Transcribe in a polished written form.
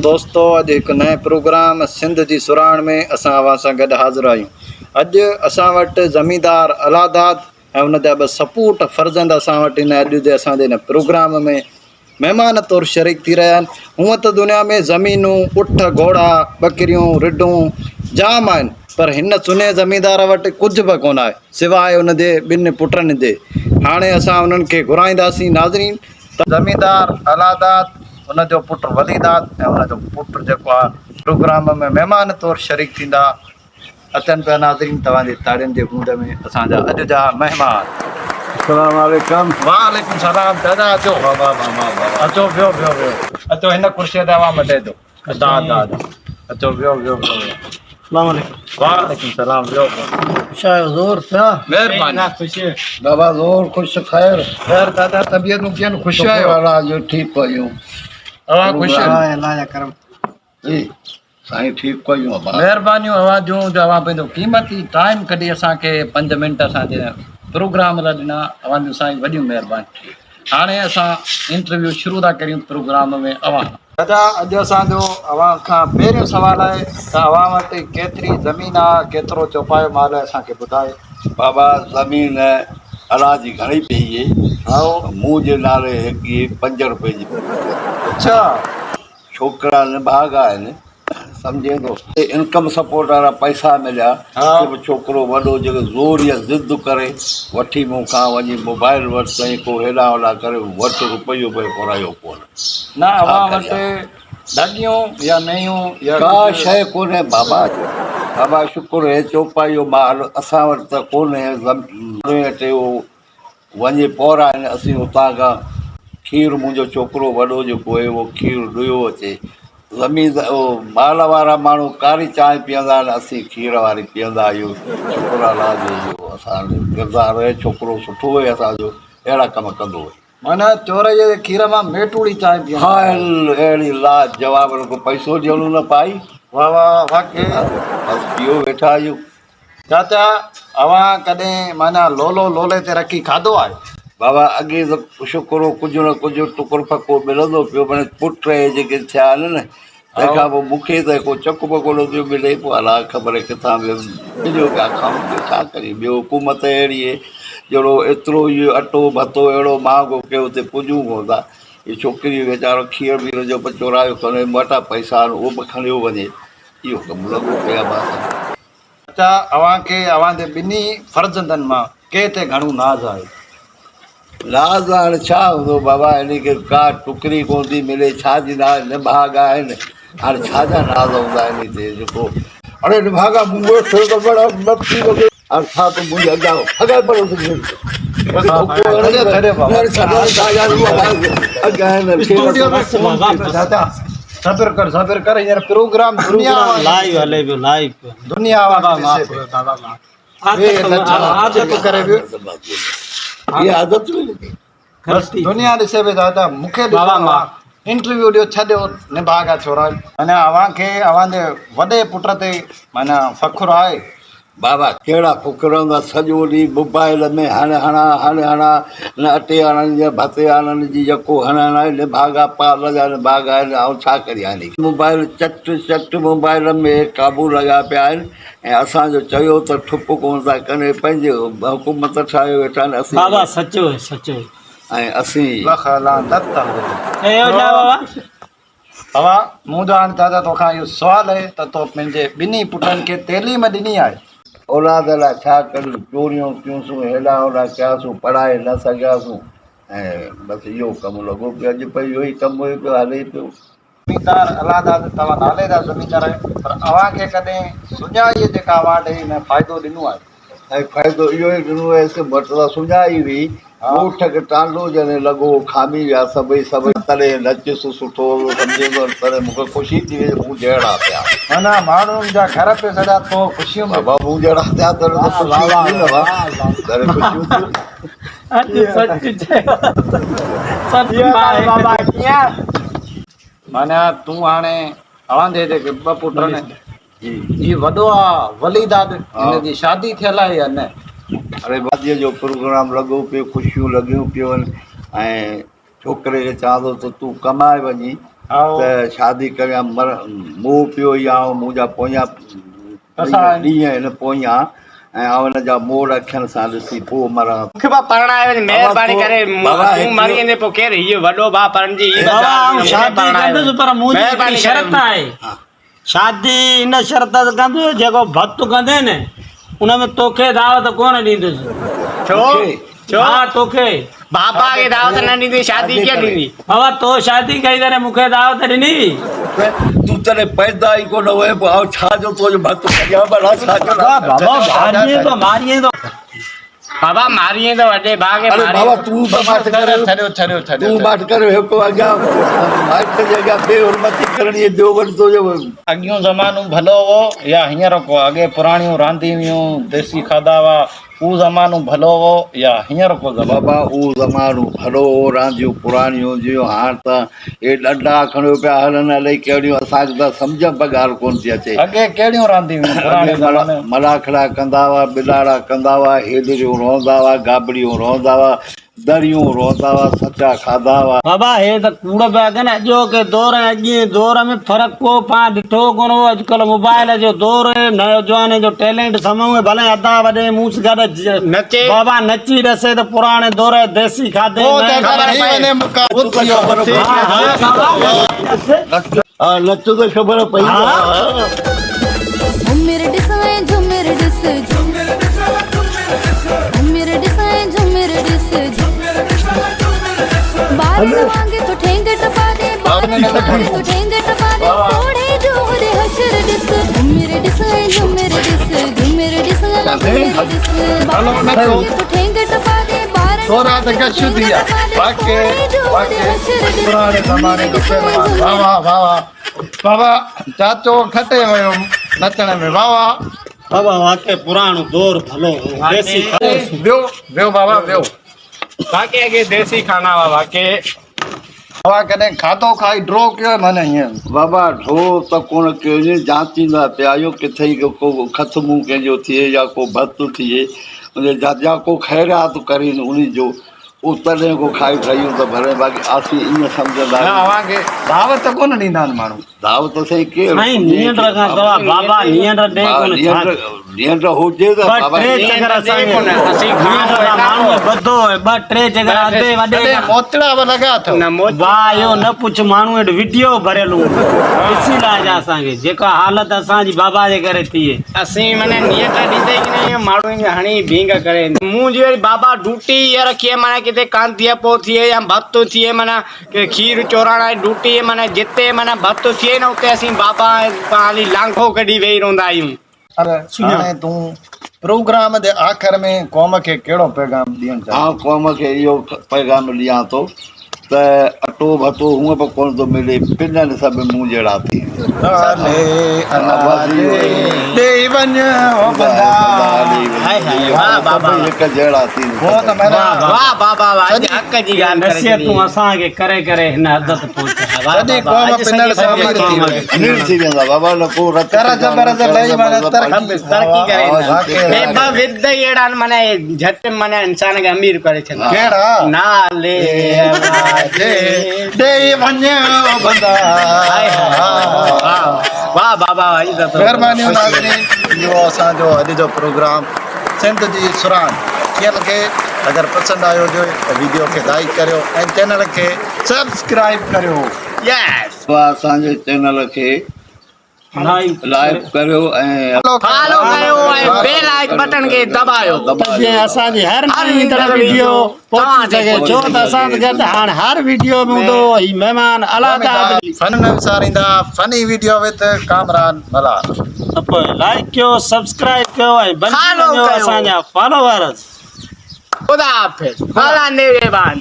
دوستو اڄ هڪ نئين پروگرام سنڌ جي سرهاڻ ۾ اسان اوهان سان گڏ حاضر آهيون اڄ اسان وٽ زميندار الله داد ۽ ان جا ٻه سپوٽ فرزند اسان وٽ هن اڄ جي اسان جي هن پروگرام ۾ مهمان طور شريڪ ٿي رهيا آهن هونء ته دنيا ۾ زمينون اٺ گهوڙا ٻڪريون رڍون جام آهن پر هن سنهي زميندار وٽ ڪجهه به ڪونه آهي سواء ان جي ٻن پٽن جي هاڻي اسان انهن کي گهرائينداسين ناظرين ته زميندار الله داد ان جو پٽ ولي داد ۽ ان جو پٽ جيڪو آهي پروگرام ۾ مهمان طور شريڪ ٿيندا اچن پيا ناظرين توهان جي تاڙين جي گونج ۾ اسان جا اڄ جا مهمان. السلام عليڪم. وعليڪم السلام دادا اچو بابا بابا بابا اچو ويو ويو ويو اچو هن ڪرسي تي اوهان مٽي اچو ادا ادا ادا اچو ويو ويو ويو السلام عليڪم. وعليڪم السلام ويو ويو. خوش آهيو زور ٿيا. مهرباني. بابا زور خوش خير. خير دادا طبيعتون ڪيئن خوش آهيو. شڪر الله جو ٺيڪ آهيون. اوهان خوش آهيو. الله جا ڪرم. جي سائين ٺيڪ ڪيون ابا. مهربانيون اوهان جون جو اوهان پنهنجو قيمتي ٽائيم ڪڍي اسان کي پنج منٽ اسان جي پروگرام لاء ڏنا اوهان جون سائين وڏيون مهربانيون هاڻي اسان انٽرويو شروع ٿا ڪريون پروگرام ۾ اوهان دادا اڄ اسان جو اوهان کان پهريون سوال آهي ته اوهان وٽ ڪيتري زمين آهي ڪيترو چوپايو مال آهي اسان کي ٻڌايو. بابا زمين الله جي گهڻي پئي هئي مون جي نالي هڪ پنج روپئي جي. اڇا. ڇوڪرا نڀاڳا آهن سمجهين ٿو. انڪم سپورٽ وارا پئسا مليا ته به ڇوڪرو وڏو جيڪو زور يا ضد ڪري وٺي مون کان وڃي موبائل وٺ سائين ڪو هيڏانهن هوڏانهن ڪري وٺ روپيو به پرايو ڪونه. نه اوهان وٽ ڍڳيون يا مينهيون يا ڪا شيء ڪونهي بابا. بابا شڪر هي چوپايو مال اسان وٽ ته ڪونهي زمين تي اهو وڃي پورائين اسين اتان کان کير منهنجو ڇوڪرو وڏو جيڪو اهي اهو کير ڏيو اچي زمين اهو مال وارا ماڻهو ڪاري چانهه پيئندا آهن اسين کير واري پيئندا آهيون شڪر الله جو اهو اسان جو ڪردار اهي ڇوڪرو سٺو اهي اسان جو اهڙا ڪم ڪندو اهي. معنيٰ چورئي جي کير مان ميٽوڙي چانهه پيئندا آهيو. هائل اهڙي لاجواب نه ڪو پئسو ڏيڻو نه پائي. واه واه واقعي. بس پيو ويٺا آهيون. چاچا اوهان ڪڏهن معنيٰ لولو لولي تي رکي کاڌو آهي؟ بابا اڳي ته شڪر هو ڪجهه نه ڪجهه ٽڪر ڦڪو ملندو پيو پر پٽ اهي جيڪي ٿيا آهن نه تنهن کان پوء مون کي ته ڪو چڪ به ڪونه پيو ملي پوء الاء خبر ڪٿان به مليو پيا کائون ٻيو ڇا ڪريون ٻيو حڪومت اهڙي جهڙو ايترو ئي اٽو ڀتو اهڙو مهانگو ڪيو اتي پڄون ڪونه ٿا هي ڇوڪري ويچارو کير وير جو به چورايو کڻي ٻه ٽا پئسا آهن اهو به کڻيو وڃي اهو ڪم لڳو پيو آهي بس. چاچا اوهان کي اوهان جي ٻنهي فرزندن مان ڪنهن تي گهڻو ناز آهي؟ ناز هاڻ ڇا هوندو بابا هن کي ڪا ٽڪري ڪونه ٿي ملي ڇا جي ناز نڀاڳا آهن هاڻ ڇا جا ناز هوندا آهن هتي جيڪو اڙي نڀاڳا مون ڳوٺ جو بڙا مٿي وڳي هاڻ ڇا تون منهنجي اڳيان اڳيان پرو چاچا صبر ڪر صبر ڪر هينئر پروگرام دنيا لائيو هلي پيو لائيو دنيا بابا معاف ڪيو بابا معاف عادت ڪري پيو هي عادت بس دنيا ڏسي پئي دادا مون کي بابا معاف انٽرويو ڏيو ڇڏيو نڀاڳا ڇورا معنيٰ اوهان کي اوهان جي وڏي پٽ تي معنيٰ فخر آهي. بابا ڪهڙا فخر هوندا سڄو ڏينهن موبائل ۾ هڻ هڻا هڻ هڻا نه اٽي آڻڻ جي ڀتي آڻڻ جي يڪو هڻ هڻا نڀاڳا پال جا نڀاڳا آهن آئون ڇا ڪريان هن کي موبائل چٽ چٽ موبائل ۾ قابو لڳا پيا آهن ۽ اسان جو چيو ته ٺپ ڪونه ٿا ڪن هي پنهنجي حڪومت ٺاهيو ويٺا آهن اسين بابا سچو هي سچو هي ۽ اسين لک لعنت هجي. چيو ڇا بابا. بابا مون جو هاڻي دادا توکان اهو سوال آهي ته تو پنهنجي ٻنهي پٽن کي تعليم ڏني آهي؟ اولاد لاء ڇا ڪريون چوريون ڪيونسون هيڏانهن هوڏانهن ڪياسون پڙهائي نه سگهياسون ۽ بس اهو ڪم لڳو پيو اڄ پئي اهو ئي ڪم پيو هلي پيو. زميندار الله داد توهان نالي جا زميندار آهيو پر اوهان کي ڪڏهن سڃائيء جيڪا اوهان ڏي ان فائدو ڏنو آهي؟ ۽ فائدو اهو ئي ڏنو هيس مٽ ته سڃائي هئي ڳوٺ کي ٽانڊو جڏهن لڳو کامي ويا سڀئي سڀئي تڏهن نچيس سٺو سمجهيس تڏهن مون کي خوشي ٿي وئي مون جهڙا ٿيا. معنيٰ ماڻهن جا گهر پئي سڙيا تو خوشيون مليون. بابا مون جهڙا ٿيا تڏهن ته خوشيون ٿيون نه بابا تڏهن خوشيون ٿيون. اڄ سچ چيو سچ بابا ڪيئن. معنيٰ تون هاڻي اوهان جي جيڪي ٻه پٽ آهن هي وڏو آ ولي داد هن جي شادي ٿيل آهي يا نه؟ اڙي شاديء جو پروگرام لڳو پيو خوشيون لڳيون پيون آهن ۽ ڇوڪري کي چوان ٿو ته تون ڪمائي وڃي ته شادي ڪريان مر موهه پيو ئي آئون منهنجا پويان ڏينهن هن پويان ۽ آئون هن جا موڙ اکين سان ڏسي پوء مران. مون کي ڀاء پرڻائي وڃ مهرباني ڪري تون مري ويندين پوء ڪير هيء وڏو ڀاء پرڻجي هي بابا آئون شادي ڪندس پر منهنجي هڪڙي شرط آهي شادي ان شرط تي ڪندس جيڪو ڀت ڪندين نه ان ۾ توکي دعوت ڪونه ڏيندس. ڇو ڇو ها توکي. بابا کي دعوت نه ڏيندي شادي ڪيئن ڏيندي. بابا تو شادي ڪئي تڏهن مون کي دعوت ڏني هئي. تون تڏهن پيدا ئي ڪونه هئين پوء آئون ڇا جو تنهنجو ڀت ڪريان ڀلا ڇا جو بابا مارين ٿو مارين ٿو. بابا مارين ٿو وڏي ڀاء کي اري بابا تون به ماٺ ڪر ڇڏيو ڇڏيو ڇڏيو تون ماٺ ڪر هڪ اڳيان مائٽ جي اڳيان بي حرمتي ڪرڻي ٻيو وري تنهنجو. اڳيون زمانو ڀلو هو يا هينئر ڪو اڳي پراڻيون رانديون هيون ديسي کاڌا هئا اهو زمانو ڀلو هو يا هينئر ڪو زمانو؟ بابا اهو زمانو ڀلو هو رانديون پراڻيون هونديون هيون هاڻ ته اهي ڏنڊا کڻيو پيا هلن الائي ڪهڙيون اسان کي ته سمجهه به ڳالهه ڪونه ٿي اچي. اڳي ڪهڙيون رانديون هيون پراڻي زماني ۾؟ ملاکڙا ڪندا هئا، ٻلاڙا ڪندا هئا، هيڏريون روندا هئا، گابڙيون روندا هئا، دريون روندا هئا، سچا کاڌا هئا. بابا هي ته ڪوڙ پيا ڪن اڄوڪي دور ۽ اڳئين دور ۾ فرق ڪو پاڻ ڏٺو ڪونه هو اڄڪلهه موبائل جو دور نوجوانن جو ٽيلنٽ سمون ڀلي ادا وڏي مون سان گڏ نچي بابا نچي ڏسي ته پراڻي دور جي ديسي کاڌي پوء ته ۾ خبر ٿي وڃي مون کان ها ها بابا ها نچ ته خبر پئي. جهمر ڏس ۽ جهمر ڏس جهمر ڏس ۽ جهمر ڏس ٻارن وانگي ٿو ٺينگ ٽپا ڏي ٻارن وانگي ٿو ٺينگ ٽپا ڏي پوڙهي جو هوڏي حشر ڏس جهمر ڏس ۽ جهمر ڏس جهمر ڏس ۽ جهمر ڏس ٻارن وانگي ٿو ٺينگ ٽپا ڏي ٻارن ٿورا ته وانگي ٿو گش ٺينگ ٿي ويا ٽپا ڏي واقعي پوڙهي جو هوڏي واقعي حشر ڏس پراڻي جهمر زماني جو ڏس ۽ پهلوان جهمر واهه واهه واهه واهه بابا چاچو کٽي ويو نچڻ ۾ واهه واهه. بابا واقعي پراڻو دور ڀلو هو ديسي کاڌو. ويو ويو بابا ويو. واقعي اڳي ديسي کانا هئا واقعي. بابا ڪڏهن کاڌو کائي ڊرو ڪيو معنی هيئن. بابا ڍو ته ڪونه ڪيو ائين جانچيندا پيا آهيون ڪٿي ڪو کٿ منهن ڪنهن جو ٿئي يا ڪو ڀت ٿئي يا ڪو خيرات ڪرين انهي جو اهو تڏهن ڪو کائي ٺهيون ته ڀلي باقي اسين ائين سمجهندا نه آهيون. اوهان کي دعوت ڪونه ڏيندا آهن ماڻهو. دعوت سائين ڪير سائين نينڊ کان سوا بابا نينڊ ڏي ڪونه ڇا نينڊ هجي ته ٻه بابا ٽي چڪر ڏي اسان کي ڪونه اسين نينڊ سان ماڻهو ٻڌو ۽ ٻه ٽي چڪر اڌي وڏي ڪڏهن کان موتڙا به لڳا اٿو. نه موت واهه اهو نه پڇ ماڻهو وٽ وڊيو ڀريل هوندو ڏسي لاهجان اسان کي جيڪا حالت اسان جي بابا جي ڪري ٿي. اسين معنيٰ نيت ڏيندي ئي ڪنه ائين ماڻهو ائين هڻي ڀينگ ڪري مون جي وري بابا ڊوٽي اها رکي آهي معنيٰ ڪٿي ڪانڌيء پو ٿئي يا ڀت ٿئي معنيٰ ڪي کير چورائڻ واري ڊوٽي معنيٰ جتي معنيٰ ڀت ٿئي نه اتي اسين بابا پاڻ هلي لانگهو ڪڍي ويهي رهندا آهيون. هاڻي تون پروگرام جي آخر ۾ قوم کي ڪهڙو پيغام ڏيڻ چاهين ٿو؟ آئون قوم کي اهو پيغام ڏيان ٿو ته اٽو ڀتو هونء به ڪونه ٿو ملي، پنن سڀ مون جهڙا ٿي ويا. نالي الله جي ڏي وڃ او بندا. سڀ هڪ جهڙا ٿي ويا. واھ بابا واھ اڄ حق جي ڳالهه ڪري ڇڏي. نصيحتون اسان کي ڪري ڪري هن حد تي پهچايا. واھ سڄي بابا قوم اڄ پنڻ سڄي سان امير ٿي قوم وئي. کي. امير ٿي ويندا بابا نه ڪو رت قرض برض لهي معنيٰ ترقي ترقي ڪري ايندا. ٻه ورد ئي اهڙا آهن معنيٰ جهٽ معنيٰ انسان کي امير ڪري ڇڏيندا. ڪهڙا؟ نالي الله جي ڏي وڃ او بندا. واھ بابا واھ اڄ ته مهربانيون ناظرين اهو اسان جو اڄ جو پروگرام سنڌ جي سرهاڻ ڪيئن لڳي اگر پسند آيو هجي ته ويڊيو کي لائيڪ ڪريو ۽ چينل کي سبسڪرائيب ڪريو. يس. اسان جي چينل کي لائيڪ ڪريو ۽ فالو ڪيو ۽ بيل آئيڪ بٽڻ کي دٻايو ته جيئن اسان جي هر نئين ايندڙ ويڊيو پهچي سگهي ڇو ته اسان سان گڏ هاڻ هر ويڊيو ۾ هوندو هي مهمان الله فن نه وساريندا فني ويڊيو وٿ ڪامران ملاح. ته پوء لائيڪ ڪيو سبسڪرائيب ڪيو ۽ بنجي وڃو اسان جا فالوورز. خدا حافظ الله نگهبان.